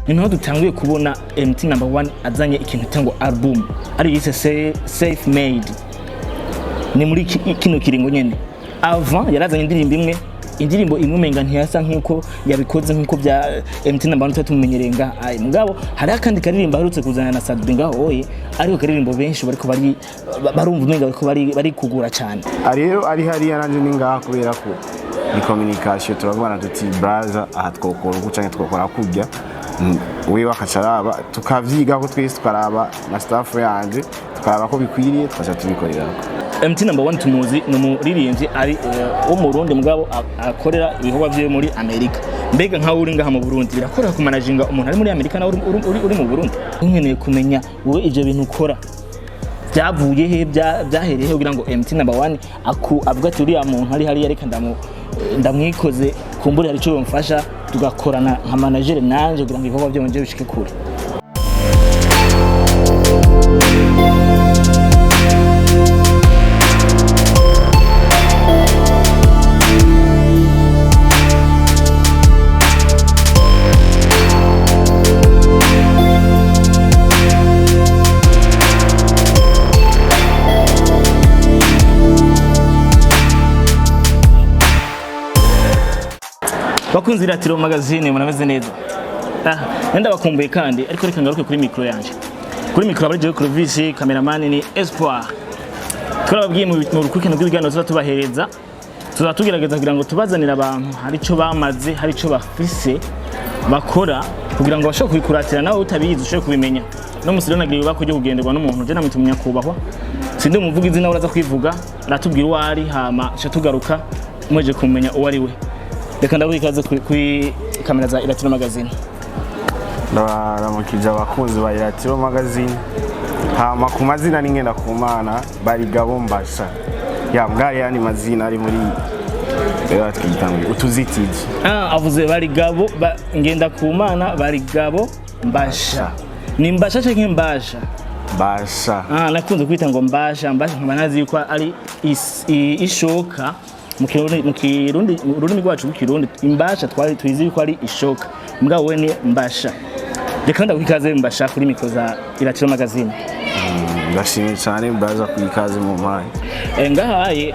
Ni naho dutanguye kubona MT Number 1 azanye ikintu cyangwa album ari yise Safe Made. Ni muri kino kiringo nyene. Avant yarazanye indirimbo imwe, indirimbo imwe umenga ntiyasa nkuko yabikoze, nkuko bya MT Number 1 tumenyereye ngaha. Ayi mugabo hari akandi karirimbo aherutse kuzana na Sadbi ngaho oye, ariko karirimbo benshi bariko bari barumva umenga bariko bari kugura cyane. Rero ari hariya, nanje ni ngaha, kubera ko ni communication. Turavugana tuti: "Braza, aha twokora uku canke twokora kurya." Wewe akaca araba, tukavyigaho twese, tukaraba na staff yanje, tukaraba ko bikwiriye, tukaca tubikorerako. MT Number 1 tumuzi ni umuririmbyi ari wo mu Burundi, mugabo akorera ibikorwa vyiwe muri Amerika. Mbega nkawe uri ngaha mu Burundi, birakora kumanaginga umuntu ari muri Amerika nawe uri mu Burundi? Nkeneye kumenya wowe ivyo bintu ukora byavuye he, byahereye he kugira ngo MT Number 1 aku avuga ati: "Uriya muntu ari hariya, reka ndamwikoze, kumbure hari ico yomfasha, tugakorana nka manager nanje kugira ngo ibikorwa vyanje bishike kure"? Bakunzi Iratiro Magazine, murameze neza? Ndabakumbuye kandi, ariko reka ngaruke kuri micro yanje. Kuri micro abari jewe Clovis, cameraman ni Espoir. Turababwiye mu rukurikirane rw'ibiganiro tuza tubahereza, tuza tugerageza kugira ngo tubazanire abantu hari ico bamaze, hari ico bafise bakora, kugira ngo bashobore kubikuratira, nawe utabizi ushobore kubimenya. No musi rero nagiye ibako ryo kugenderwa n'umuntu je namwita umunyakubahwa, sindi umuvuga izina, uraza kwivuga, aratubwira uwo ari, hama ca tugaruka mweje kumenya uwo ari we. Reka ndaguha ikaze kuri kamera za Iratiro Magazine. Ndabaramukije abakunzi ba Iratiro Magazine. Hama ku mazina ni Ngendakumana Barigabo Mbasha, ya mbwari yandi mazina ari muri rero twita ngo utuzitizo. Avuze Barigabo Ngendakumana Barigabo Mbasha. Ni Mbasha canke Mbasha? Mbasha. Nakunze kwita ngo Mbasha, Mbasha nkaba nazi yuko ari ishoka mu Kirundi, mu rurimi rwacu rw'ikirundi. Imbasha twari tuzi yuko ari ishoka, mugabo we ni Mbasha. Reka ndaguha ikaze Mbasha kuri micro za Iratiro Magazine. Ndashimye cyane braza ku ikaze mu mpaye. Ngahaye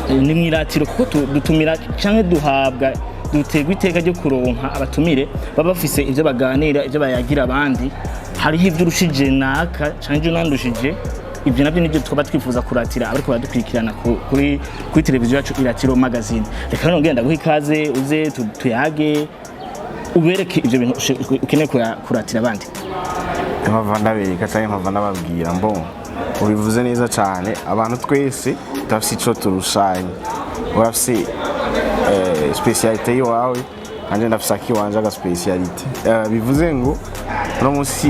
ni mwiratiro kuko dutumira canke duhabwa, duterwa iteka ryo kuronka abatumire baba bafise ivyo baganira, ivyo bayagira abandi. Hariho ivyo urushije naka canke ivyo unandushije, ibyo nabyo nibyo twaba twifuza kuratira abariko baradukurikirana kuri televiziyo yacu Iratiro Magazine. Reka none ngenda guha ikaze, uze tuyage, ubereke ivyo bintu ukeneye kuratira abandi. Mpava ndabereka cyangwa mpava ndababwira mbo ubivuze neza cyane. Abantu twese turafise ico turushanye. Urafise spécialité yiwawe, nanje ndafise akiwanje aga spécialité. Bivuze ngo uno munsi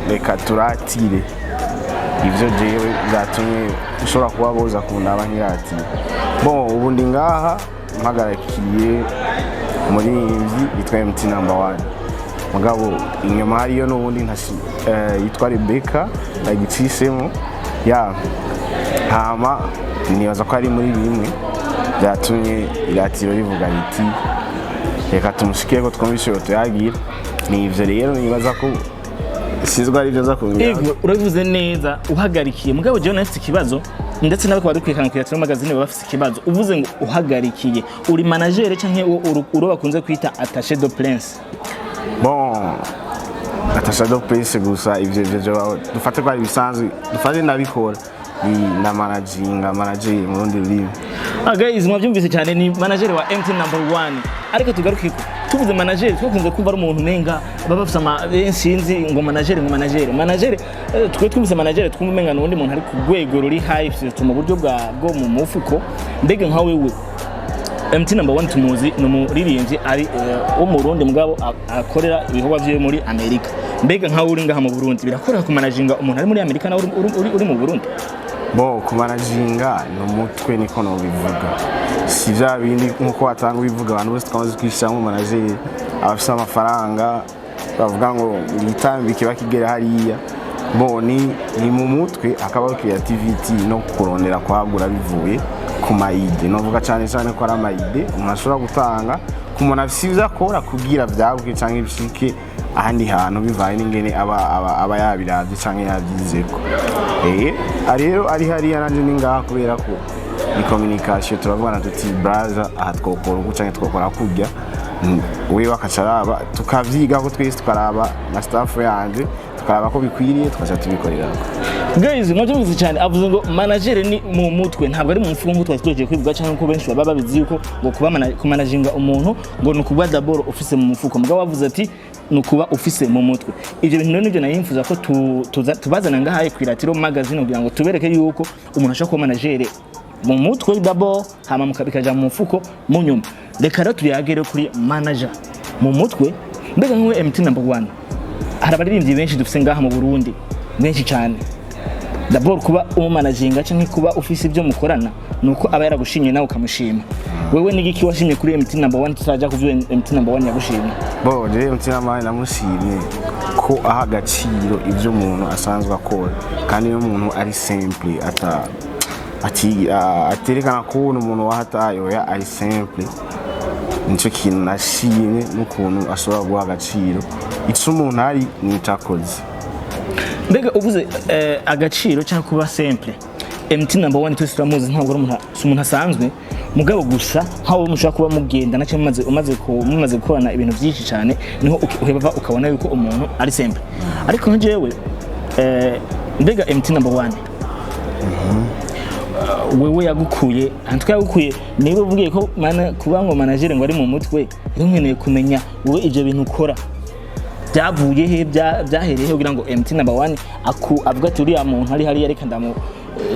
reka turatire ivyo jewe byatumye ushobora kuba boza kundaba nkiratira. Bon, ubu ndi ngaha mpagarakiye umuririmbyi yitwa MT Number One, mugabo inyuma hariyo n'ubundi yitwa Rebecca nagicisemo ya. Hama nibaza ko ari muri bimwe byatumye iratiro rivuga riti: "Reka tumushikire ko twumvise iyo tuyagira." Ni ivyo rero, nibaza ko sinzi ko ari ibyo nza kumbwira. Ego, urabivuze neza uhagarikiye, mugabo jewe nafite ikibazo, ndetse nawe kuba dukurikirana ku Iratiro Magazine baba bafite ikibazo. Uvuze ngo uhagarikiye, uri manager canke uro bakunze kwita attaché de presse? Bon, attaché de presse gusa, ivyo dufate ko ari ibisanzwe, dufate ndabikora, ni na managinga, manager mu rundi rurimi. Guys, mwabyumvise cyane, ni manager wa MT Number 1. Ariko tugaruke ko tuvuze manager, twakunze kumva ari umuntu umenga baba bafise ama sinzi ngo manager, ngo manager, twe twumvise manager twumva umenga n'undi muntu ari ku rwego ruri high mu buryo bwo mu mufuko. Mbega nka wewe, MT Number 1 tumuzi ni umuririmbyi ari wo mu Burundi, mugabo akorera ibikorwa vyiwe muri Amerika. Mbega nkawe uri ngaha mu Burundi, birakora kumanaginga umuntu ari muri Amerika nawe uri mu Burundi? Bo kumanaginga ni umutwe, niko nobivuga. Si bya bindi nkuko watanga ubivuga, abantu bose twamaze kwishyiramo manager abafise amafaranga, bavuga ngo yitambike bakigera hariya. Bo ni mu mutwe, hakabaho creativity no kurondera kwagura bivuye ku ma idées. Novuga cyane cyane ko ari ama idées umuntu ashobora gutanga ku Umuntu afise ivyo akora kugira vyaguke canke bishike ahandi hantu, bivanye n'ingene aba yabiravye canke yavyizeko. Rero ari hariya, nanje ni ngaha, kubera ko ni communication. Turavugana tuti: "Braza, aha twokora uku canke twokora kurya." Wewe akaca araba, tukavyigako twese, tukaraba na staff yanje, tukaraba ko bikwiriye, tukaca tubikorerako. Guys, mwabyumvise cyane, avuze ngo manager ni mu mutwe, ntabwo ari mu mufuko nk'uko twari tugiye kwivuga, cyangwa ko benshi baba babizi yuko ngo kuba kumanaginga umuntu ngo ni ukuba d'abord ufise mu mufuko. Mugabo bavuze ati ni ukuba ufise mu mutwe. Ibyo bintu rero nibyo nayimfuza ko tubazana ngahaye ku Iratiro Magazine, kugira ngo tubereke yuko umuntu ashobora kuba manager mu mutwe d'abord, hama bikaja mu mufuko mu nyuma. Reka rero tuyagere kuri manager mu mutwe. Mbega nk'uwe MT Number One, hari abaririmbyi benshi dufise ngaha mu Burundi, benshi cyane. D'abord kuba umumanaginga canke kuba ufise ibyo mukorana nuko aba yaragushimye, nawe ukamushima. Wewe ni igiki washimye kuri MT Number One, tutaja kuvyo MT Number One yagushimye? Bo jewe mutima mani namushimye ko aha agaciro ibyo umuntu asanzwe akora, kandi iyo umuntu ari simple, ata ati aterekana ko umuntu wahataye, oya, ari simple. Nicyo kintu nashimye, n'ukuntu ashobora guha agaciro ico umuntu ari n'ico akoze. Mbega uvuze agaciro cyangwa kuba simple, MT Number One twese turamuzi, ntabwo ari umuntu, si umuntu asanzwe. Mugabo gusa nkaho mushobora kuba mugendana cyangwa mumaze gukorana ibintu byinshi cyane, niho uheba ukabona yuko umuntu ari simple. Ariko nka jewe, mbega MT Number One wewe yagukuye ahantu yagukuye, niba uvugiye ko kuba ngo manager ngo ari mu mutwe, rero nkeneye kumenya wowe ibyo bintu ukora byavuye he, byahereye he kugira ngo MT Number One avuga ati: "Uriya muntu ari hariya, reka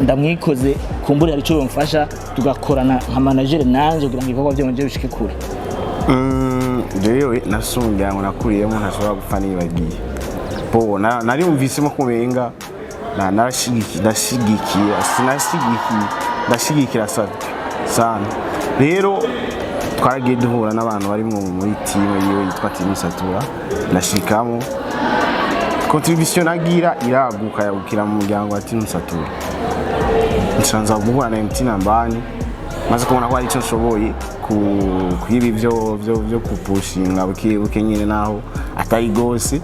ndamwikoze, kumbure hari icyo yomfasha, tugakorana nka manager nanje kugira ngo ibikorwa byanje bishike kure"? Jewe nasumbya ngo nakuriyemo ntashobora gupfa nibagiye. Bo nariyumvisemo kumenga narashigikiye, ndashigikiye, sinashigikiye, ndashigikira sana. Rero twaragiye duhura n'abantu bari muri team yiwe yitwa Team Satura, ndashikamo. Contribution nagira iraguka, yagukira mu muryango wa Team Satura. Nsanza guhura na MT Nambani, maze kubona ko hari icyo nshoboye ku ibi byo kupushinga buke buke nyine, naho atari gose.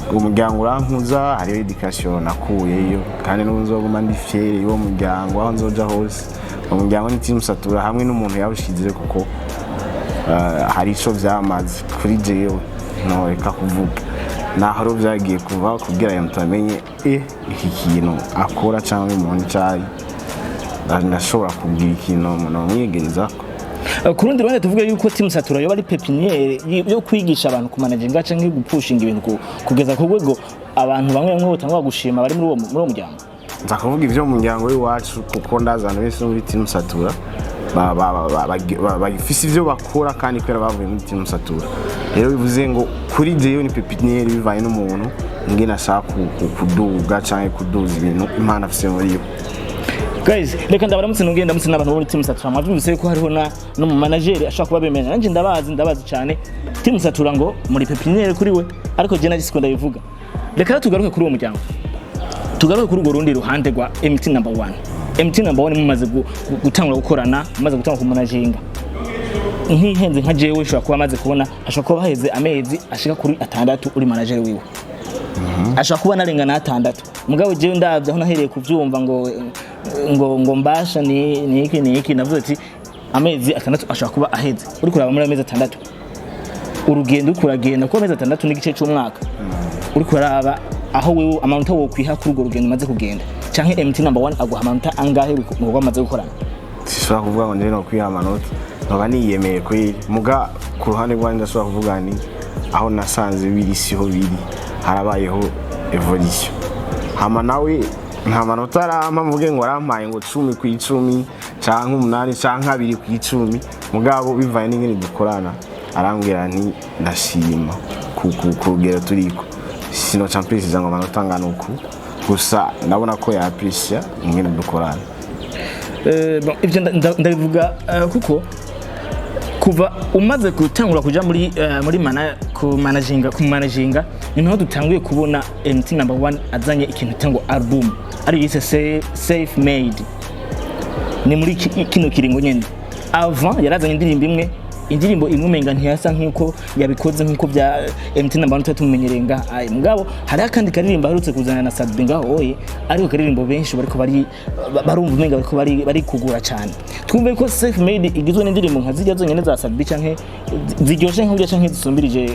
Umuryango urankuza, hariho education nakuyeyo, kandi n'ubu nzoguma ndi fier y'uwo muryango aho nzoja hose. Umuryango ni Team Satura hamwe n'umuntu yawushize, kuko hari ico vyamaze kuri jewe ntoreka kuvuga naho rero vyagiye kuva kugira ngo mutamenye iki kintu akora cyangwa umuntu icari ndashobora kugira ikintu nomwiyegerezako. Ku rundi ruhande tuvuge yuko Team Satura yoba ari pépinière yo kwigisha abantu kumanaginga canke gupushinga ibintu kugeza ku rwego abantu bamwe bamwe batangwa gushima bari muri uwo muryango. Nza kuvuga ivyo mu muryango w'iwacu, kuko ndazi abantu benshi bo muri Team Satura bafise ivyo bakora, kandi kubera bavuye muri Team Satura. Rero bivuze ngo kuri jewe ni pépinière, bivanye n'umuntu ingene ashaka kuduga canke kuduza ibintu impano afise muri yo. Guys, reka ndabaramutse, nongeye ndamutse n'abantu bo muri Team Satura. Mwavyumvise yuko hariho na no mu manager ashobora kuba bemera. Nanje ndabazi, ndabazi cyane. Team Satura ngo muri pépinière kuri we, ariko je naje siko ndabivuga. Reka rero tugaruke kuri uwo muryango, tugaruke kuri urwo rundi ruhande rwa MT Number One. MT Number One mumaze gutangura gukorana, mumaze gutangura kumanaginga, nkihenze nka jewe ushobora kuba amaze kubona, ashobora kuba haheze amezi ashika kuri 6 uri manager wiwe, ashobora kuba narenga n'atandatu. Mugabo jewe ndavye aho nahereye kuvyumva ngo mbasha ni iki ni iki, navuze ati amezi 6 ashobora kuba aheze. Uri kuraba muri amezi 6 urugendo uriko uragenda, kuko amezi 6 n'igice c'umwaka, uri kuraba aho wewe amanota wokwiha kuri urwo rugendo umaze kugenda, canke MT Number One aguha amanota angahe mu bikorwa amaze gukorana? Sishobora kuvuga ngo njyewe no kwiha amanota, nkaba niyemeye kweri. Muga ku ruhande rwanjye ndashobora kuvuga ni aho nasanze biri siho biri, harabayeho evolution. Hama nawe nta manota arampa mvuge ngo arampaye ngo 10 ku 10 canke 8 canke 2 ku 10. Mugabo bivanye n'ingene dukorana, arambwira nti ndashima ku rugero turiko. Sinoca mprecisa ngo amanota angana uku, gusa ndabona ko yapprécia ingene dukorana. Bon, ivyo ndabivuga kuko kuva umaze gutangura kuja muri mana ku managinga, ku managinga, ni naho dutanguye kubona MT Number One azanye ikintu cyangwa album ari yise Safe Made. Ni muri kino kiringo nyene. Avant yarazanye indirimbo imwe. Indirimbo imwe umenga ntiyasa nk'uko yabikoze, nk'uko bya MT Number One tuba tumumenyereye ngaha. Aye, mugabo hariho akandi karirimbo aherutse kuzana na Sat-B ngaho oye, ariko karirimbo benshi bariko bari barumva umenga bariko bari kugura cyane. Twumve ko Self Made igizwe n'indirimbo nka zirya zonyene za Sat-B, canke ziryoshe nk'urya, canke zisumbirije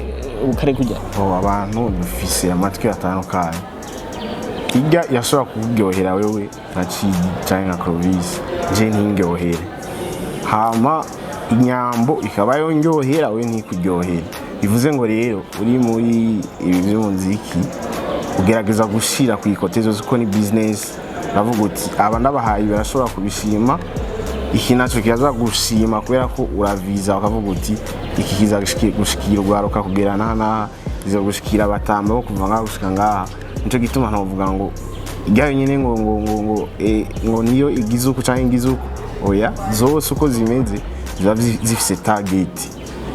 ubukare kurya? Oh, abantu dufise amatwi atandukanye. Irya yashobora kukuryohera wewe nka Cigi canke nka Clovis, je ntingyohere, hama inyambo ikaba yondyohera we ntikuryohere. Bivuze ngo rero uri muri ibi vy'umuziki ugerageza gushira ku ikote zose, kuko ni business. Uravuga uti aba ndabahaye barashobora kubishima, iki naco kiraza gushima, kubera ko uraviza ukavuga uti iki kiza gushikira urwaruka kugera n'aha n'aha, kiza gushikira abatamba bo kuva ngaha gushika ngaha. Nico gituma ntovuga ngo irya yonyene ngo niyo igize uku canke igize uku. Oya, zose uko zimeze ziba zifise target.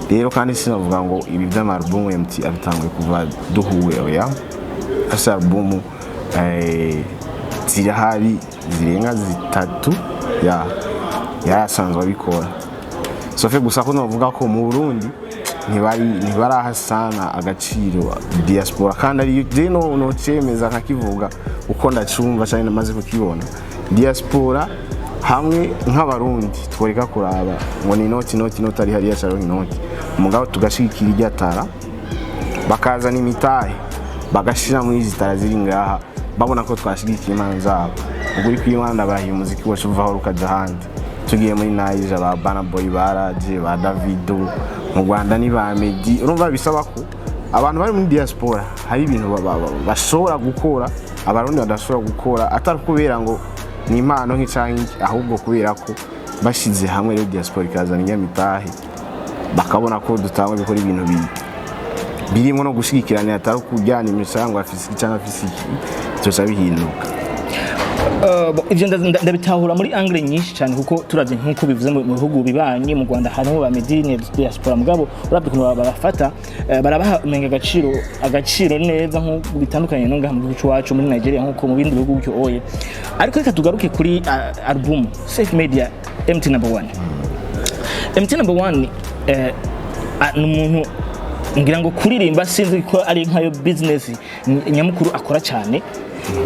Rero kandi sinavuga ngo ibi vy'ama album MT abitanguye kuva duhuye, oya. Afise album zirahari zirenga zitatu, ya yarasanzwe abikora, sauf gusa ko novuga ko mu Burundi ntibaraha sana agaciro diaspora. Kandi ari je no nocemeza nkakivuga uko ndacumva cyane namaze kukibona, diaspora hamwe nk'Abarundi tworeka kuraba ngo ni inoti, inoti, inoti ari hariya cyangwa inoti, umugabo tugashigikira irya tara, bakazana imitahe bagashira muri izi tara ziri ngaha, babona ko twashigikiye impano zabo. Ukuri kw'Imana, barahiye, umuziki wacu uvaho rukaja ahandi. Tugiye muri Naija, ba Burna Boy baraje, ba Davido, mu Rwanda ni ba Meddy. Urumva bisaba ko abantu bari muri diaspora hari ibintu bashobora gukora Abarundi badashobora gukora, atari kubera ngo ni impano nk'icanke iki, ahubwo kubera ko bashize hamwe rero diaspora ikazana inyamitahe, bakabona ko dutangwa gukora ibintu birimo no gushigikiranira, atari kujyana imisango afise iki cyangwa afise iki, byose bihinduka. Bon, ivyo ndabitahura muri angle nyinshi cyane, kuko turavye nk'uko bivuze mu bihugu bibanye, mu Rwanda harimo ba Medine diaspora, mugabo uravye ukuntu babafata, barabaha umenga agaciro neza nk'uko bitandukanye no ngaha mu gihugu cyacu, muri Nigeria, nk'uko mu bindi bihugu gutyo oye. Ariko reka tugaruke kuri album Self Made MT Number One. MT Number One ni umuntu ngira ngo kuririmba sinzi ko ari nkayo business nyamukuru akora cyane,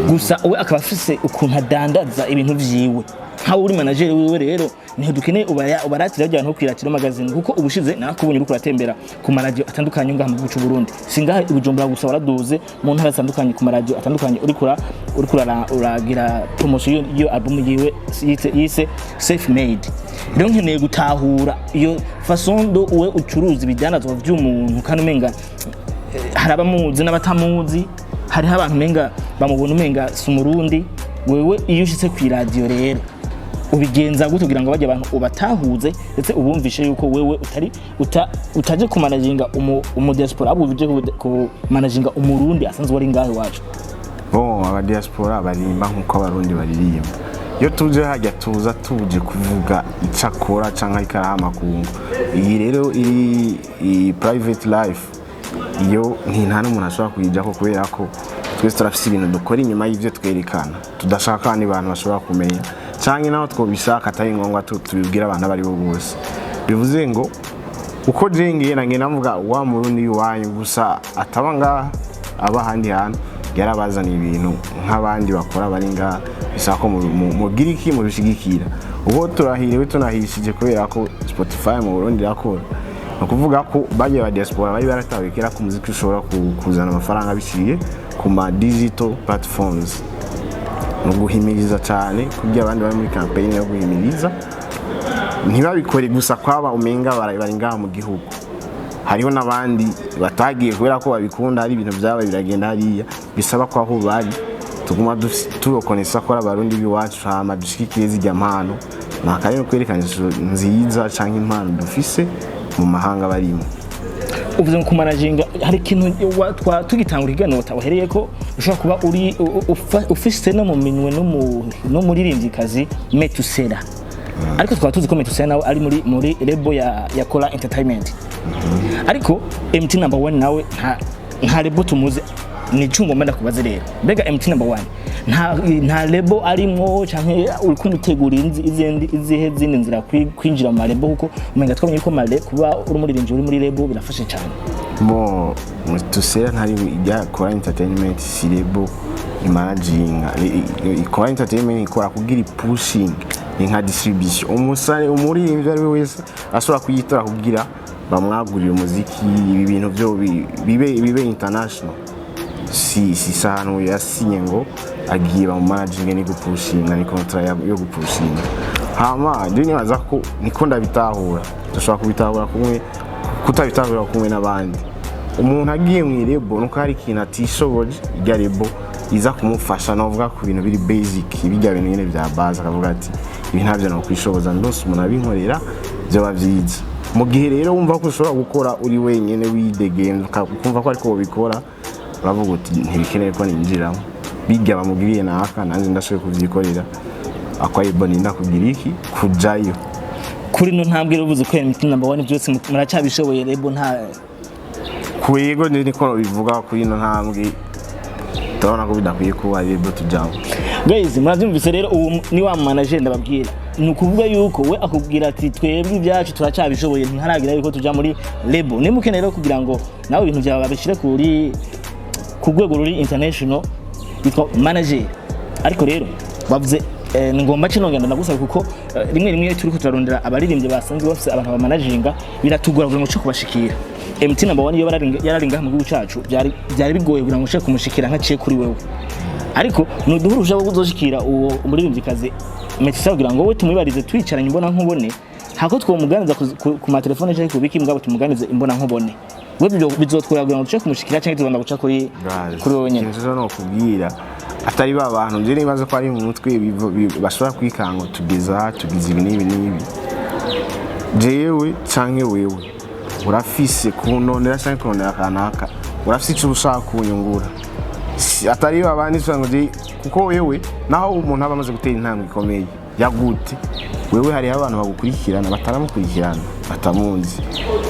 gusa we akaba afise ukuntu adandaza ibintu vyiwe nkawe uri manager wiwe. Rero niho dukeneye ubaratira rya nko kwiratira magazine, kuko ubushize nakubonye uriko uratembera ku maradiyo atandukanye ngaha mu gihugu cy'u Burundi, singaha i Bujumbura gusa, waraduze mu ntara zitandukanye ku maradiyo atandukanye, uriko uragira promotion y'iyo album yiwe yise Self Made. Rero nkeneye gutahura iyo façon de we ucuruza ibidandazwa vy'umuntu, kandi umenga hari abamuzi n'abatamuzi, hariho abantu umenga bamubona umenga si Umurundi. Wewe iyo ushitse ku iradiyo rero ubigenza gute kugira ngo bajye abantu ubatahuze, ndetse ubumvishe yuko wewe utari utaje kumanaginga umu diaspora, ahubwo uje kumanaginga Umurundi asanzwe ari ngaho iwacu? Bon, abadiaspora baririmba nk'uko Abarundi baririmba. Iyo tuje hajya tuza tuje kuvuga icyo akora cyangwa ariko araha amakungu. Iyi rero iri iyi private life, iyo nta n'umuntu ashobora kuyijyako, kubera ko twese turafise ibintu dukora inyuma y'ibyo twerekana, tudashaka abandi bantu bashobora kumenya, cyangwa naho twobishaka atari ngombwa tubibwire abantu abo ari bo bose. Bivuze ngo uko je ngenda ngenda mvuga wa Murundi iwanyu gusa, ataba ngaha, aba ahandi hantu, yarabazaniye ibintu nk'abandi bakora bari ngaha, bisaba ko mugira iki, mubishigikira. Ubu turahiriwe, tunahishije, kubera ko Spotify mu Burundi irakora. Ni ukuvuga ko bagiye ba diaspora bari baratawe kera ko umuziki ushobora kuzana amafaranga biciye ku ma digital platforms. Ni uguhimiriza cyane kugira abandi bari muri campaign yo guhimiriza ntibabikore gusa kwaba umenga bari ngaha mu gihugu, hariho n'abandi batagiye kubera ko babikunda. Hari ibintu byaba biragenda hariya, bisaba ko aho bari tuguma turokonesa ko ari Abarundi b'iwacu, hama dushigikire zirya mpano. Ni akarere kwerekana ishusho nziza canke impano dufise mu mahanga barimo. Uvuze ngo kumanaginga, hari ikintu tugitangura ikiganiro wahereye ko ushobora kuba uri ufise no mu minwe n'umuririmvyikazi Metusela, ariko twaba tuzi ko Metusela nawe ari muri label ya Kora Entertainment, ariko MT Number One nawe nta label tumuzi. Ni cyo ngomba ndakubaze rero, mbega MT Number One Nta label arimwo, canke uri kumutegura izindi, izihe zindi nzira kwinjira mu ma label? Kuko umenga twabonye ko male kuba uri umuririmbyi uri muri label birafashe cyane. Bon, Metusera ntari ijya Kora Entertainment, si label imanaginga. Ikora Entertainment ikora kugira pushing, ni nka distribution. Umusare, umuririmbyi ari we wese ashobora kuyitora kugira bamwagurire umuziki, ibi bintu byo bibe international. Si sahanu yasinye ngo agiye bamumanaginge, ni gupushinga, ni contrat yo gupushinga. Hama je nibaza ko niko ndabitahura, dushobora kubitahura kumwe, kutabitahura kumwe n'abandi. Umuntu agiye mu i label nuko hari ikintu atishoboje, irya label iza kumufasha, novuga ku bintu biri basic, bijya bintu nyine bya base, akavuga ati ibi ntabyo nokwishoboza, ndose umuntu abinkorera byoba byiza. Mu gihe rero wumva ko ushobora gukora uri wenyine, widegemvya, ukumva ko ariko wobikora, uravuga uti ntibikeneye ko ninjiramo, bijya bamugiriye naka nanjye ndashoboye kubyikorera, akwayibona ninda kugira iki kujayo. Kuri no ntambwe rero uvuze ko MT Number One byose muracyabishoboye, label nta Kwego, niko bivuga. Kuri ino ntambwe turabona ko bidakwiye kuba label tujamo. Guys, murabyumvise rero, ubu ni wa manager ndababwira. Ni ukuvuga yuko we akubwira ati twebwe ibyacu turacyabishoboye, ntiharagira yuko tuja muri label. Niba ukeneye rero kugira ngo nawe ibintu byawe babishyire ku rwego ruri international, yitwa manager. Ariko rero bavuze ni ngomba cyo nongera ndagusaba, kuko rimwe rimwe iyo turiko turarondera abaririmbyi basanzwe bafise abantu bamanaginga, biratugora kugira ngo uce kubashikira. MT Number One iyo yararinga mu gihugu cacu, byari bigoye kugira ngo uce kumushikira nkaciye kuri wewe, ariko nuduha uruhushya rwo kuzoshikira uwo umuririmbyikazi Metisa kugira ngo we tumwibarize twicaranye imbona nkubone, hako twomuganiza ku matelefone cyangwa ku biki, mugabo tumuganize imbona nkubone. We bizotworohera kugira ngo duce kumushikira, cyangwa tugomba guca kuri wowe nyene? Ikintu cyo no kubwira atari ba bantu, nje nibaza ko ari mu mutwe bashobora kwikanga tugeza tugize ibi n'ibi n'ibi. Jewe canke wewe urafise kunondera canke kurondera kanaka, urafise ico ushaka kunyungura. Atari ba bandi usanga kuko wewe naho umuntu aba amaze gutera intambwe ikomeye yagute, wewe hariho abantu bagukurikirana bataramukurikirana, batamuzi.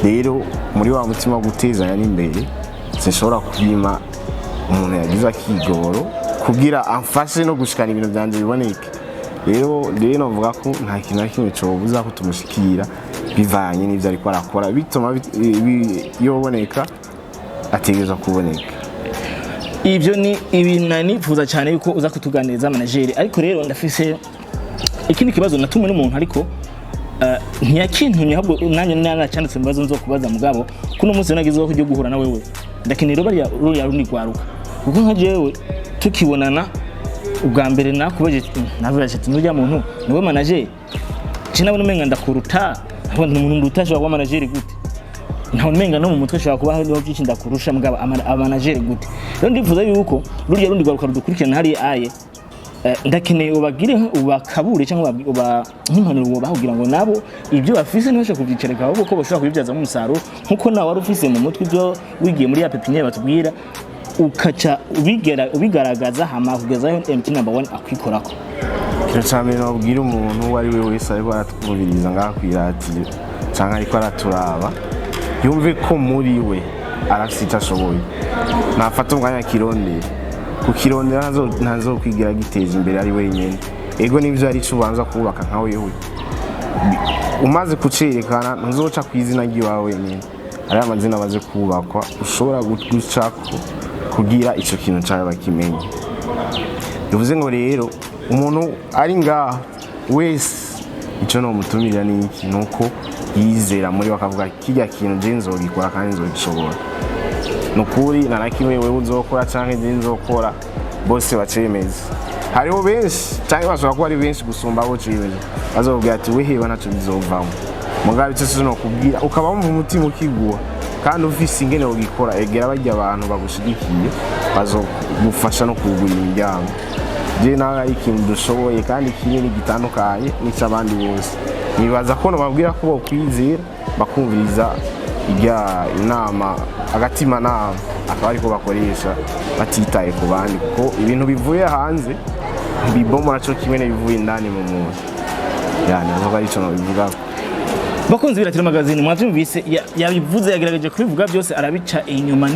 Rero muri wa mutima wo gutezanya n'imbere, sinshobora kwima umuntu yagize akigoro kugira amfashe no gushikana ibintu byanje biboneke. Rero novuga ko nta kintu na kimwe cobuza ko tumushikira bivanye n'ivyo ariko arakora, bituma yoboneka, ategerezwa kuboneka. Ibyo ni ibintu nari nifuza cyane yuko uza kutuganiriza, manager. Ariko rero ndafise ikindi kibazo natumwe n'umuntu, ariko ntiyakintumye, ahubwo nanjye naracanditse mu bibazo nzokubaza. Mugabo kuno munsi nagizeho kujya guhura na wewe, ndakenera bariya ruriya rundi rwaruka, kuko nka jewe tukibonana ubwa mbere nakubaje, navuga ati nurya muntu niwe manager? Je nabona umenga ndakuruta, ahubwo ni umuntu nduta ashobora kuba manager gute? Nta umenga no mu mutwe ashobora kuba hariho byinshi ndakurusha, mugabo amanager gute? Rero ndifuza yuko ruriya rundi rwaruka rudukurikirana hariya aye, ndakeneye ubagire ubakabure cyangwa uba nk'impanuro wobaha kugira ngo nabo ibyo bafise ntibashe kubyicarika, ahubwo ko bashobora kubibyazamo umusaruro, nkuko nawe wari ufise mu mutwe ibyo wigiye muri ya pépinière batubwira, ukaca ubigera ubigaragaza, hama kugezayo MT Number One akwikorako. Ikintu ca mbere nobwira umuntu uwo ari we wese ariko aratwumviriza ngaha kw'iradiyo canke ariko araturaba, yumve ko muri we arafise ico ashoboye, nafata umwanya akirondera. Kukirondera ntazokwigira giteza imbere ari wenyene. Ego nivyo, ari ico ubanza kubaka nka wewe. Umaze kucerekana, ntuzoca ku izina ry'iwawe wenyene, hariho amazina amaze kubakwa ushobora gucako kugira ico kintu cawe bakimenye. Bivuze ngo rero umuntu ari ngaha wese, icyo nomutumirira ni iki? Ni uko yizera muri we, akavuga kirya kintu je nzogikora kandi nzogishobora. Ni ukuri nta na kimwe wewe uzokora canke je nzokora bose bacemeza. Hariho benshi canke bashobora kuba ari benshi gusumba abo cemeza, bazokubwira ati weheba, ntaco bizovamo. Mugabo ico sico nokubwira, ukaba wumva umutima ukiguha kandi ufise ingene wogikora, egera barya abantu bagushigikiye, bazogufasha no kugura imiryango. Je nawe ari ikintu dushoboye kandi kinini gitandukanye n'ic'abandi bose, nibaza ko nobabwira ko bokwizera, bakumviriza irya inama, agatima nama akaba ariko bakoresha, batitaye ku bandi, kuko ibintu bivuye hanze ntibibomora co kimwe n'ibivuye indani mu muntu. Yani avuga arico nobivugako. Bakunzi b'Iratiro Magazine, mwavyumvise, yabivuze, yagerageje kubivuga byose, arabica inyuma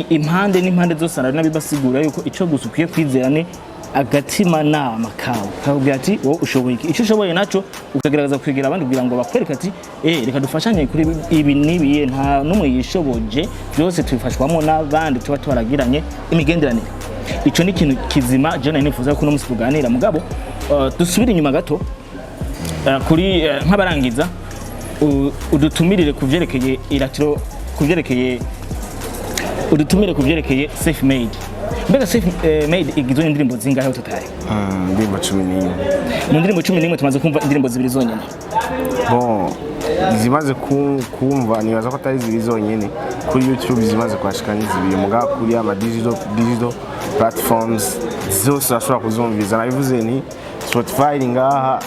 impande n'impande zose, aranabibasigura yuko ico gusa ukwiye kwizera ni Agatima nama kawe kakubwira ati wowe ushoboye iki, icyo ushoboye naco ukagerageza kwegera abandi kugira ngo bakwereke ati reka dufashanye kuri ibi n'ibi. Nta n'umwe yishoboje byose, tubifashwamo n'abandi tuba twaragiranye imigenderanire. Ico ni ikintu kizima je nari nifuza ko uno musi tuganira. Mugabo dusubire inyuma gato kuri nk'abarangiza, udutumirire ku vyerekeye iratiro, ku vyerekeye, udutumire ku vyerekeye Self Made. Mbega Self Made igizwe n'indirimbo zingahe total? Indirimbo 11. Mu ndirimbo 11 tumaze kumva indirimbo zibiri zonyene. Bon, zimaze kumva nibaza ko atari zibiri zonyene. Kuri YouTube zimaze kuhashika ni zibiri, mugabo kuri ama digital platforms zose urashobora kuzumviza. Nabivuze ni Spotify iri ngaha,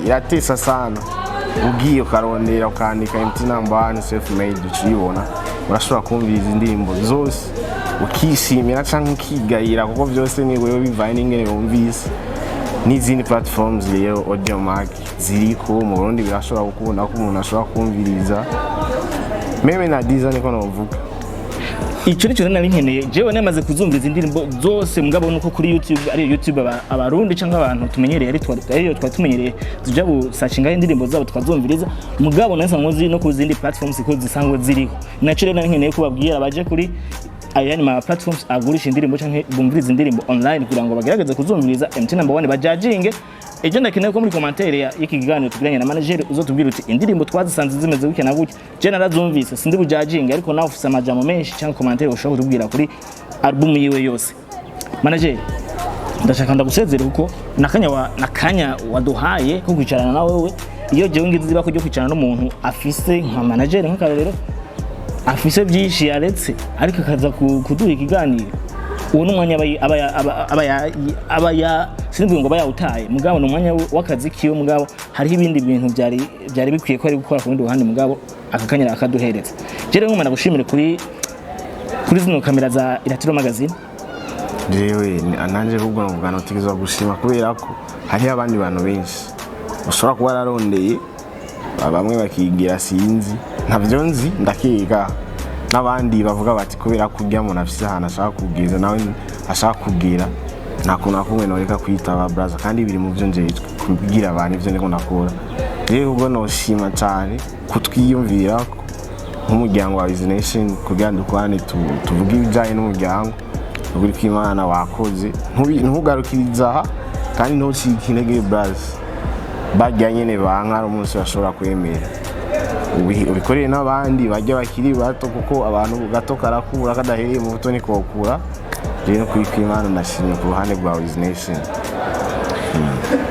iratesa sana. Ugiye ukarondera ukandika MT number one self made uciyibona, urashobora kumviriza indirimbo zose ukishimira canke ukigayira, kuko byose ni wewe bivanye n'ingene wumvise. N'izindi platforms rero, Audiomack ziriko mu Burundi, birashobora gukunda ko umuntu ashobora kumviriza, même na Deezer, niko novuga. Ico nico nari nkeneye. Jewe namaze kuzumviza indirimbo zose, mugabo nuko kuri YouTube ariyo YouTube abarundi canke abantu tumenyereye ari ariyo twari tumenyereye tuja gusacingaho indirimbo zabo tukazumviriza, mugabo nari nsanzwe nzi no ku zindi platforms ko zisanzwe ziriho. Naco rero nari nkeneye kubabwira baje kuri ayandi ma platforms agurisha indirimbo canke bumviriza indirimbo online kugira ngo bagerageze kuzumviriza MT number 1 bajajinge. Ejo ndakeneye ko muri commentaire y'iki kiganiro tugiranye na manager uzotubwira uti indirimbo twazisanze zimeze gutya na gutya. Je narazumvise, sindi bujajinge, ariko nawe ufise amajambo menshi cyangwa commentaire ushobora kutubwira kuri album yiwe yose. Manager, ndashaka ndagusezere kuko nakanya waduhaye ko kwicarana na wewe. Iyo jewe ngize ibako ryo kwicarana n'umuntu afise nka manager, nk'akarorero, afise byinshi yaretse ariko akaza kuduha ikiganiro, uwo ni umwanya aba aba aba aba ya- aba ya sinzi ngo aba yawutaye, mugabo ni umwanya w'akazi kiwe. Mugabo hariho ibindi bintu byari bikwiye ko ari gukora ku rundi ruhande, mugabo aka kanya akaduhereza. Je rero nkuma nagushimire kuri zino kamera za Iratiro Magazine. Jewe nanje ahubwo novuga notegerezwa gushima, kubera ko hariho abandi bantu benshi ushobora kuba wararondeye, bamwe bakigira sinzi ntavyo nzi, ndakiga n'abandi bavuga bati kubera ko urya muntu afise ahantu ashaka kubwiriza nawe ashaka kubwira, nta kuntu na kumwe noreka kwitaba braza, kandi biri mu byo njejwe kubwira abantu ivyo ndiko ndakora. Rero ubwo noshima cane kutwiyumvira nk'umuryango wa Wiz Nation kugira ngo dukorane, tuvuge ibijyanye n'umuryango. Ukuri kw'Imana wakoze, ntugarukirize aha kandi ntucike intege braza. Barya nyene banka ari umunsi bashobora kwemera. Ubikorere n'abandi bajya bakiri bato, kuko abantu gato karakura, kadahereye mu buto nikokura. Rero kuri kw'Imana ndashimye ku ruhande rwa Wiz Nation.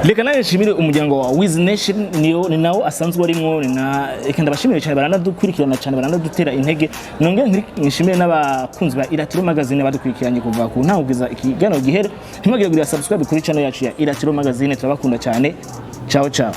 Reka nawe nshimire umuryango wa Wiz Nation, niyo ni nawo asanzwe arimwo. Ni na reka ndabashimire cyane, baranadukurikirana cyane, baranadutera intege. Nongere nshimire n'abakunzi ba Iratiro Magazine badukurikiranye kuva ku ntango kugeza ikiganiro gihere. Ntimwagire kugira subscribe kuri channel yacu ya Iratiro Magazine. Turabakunda cyane. Ciao ciao.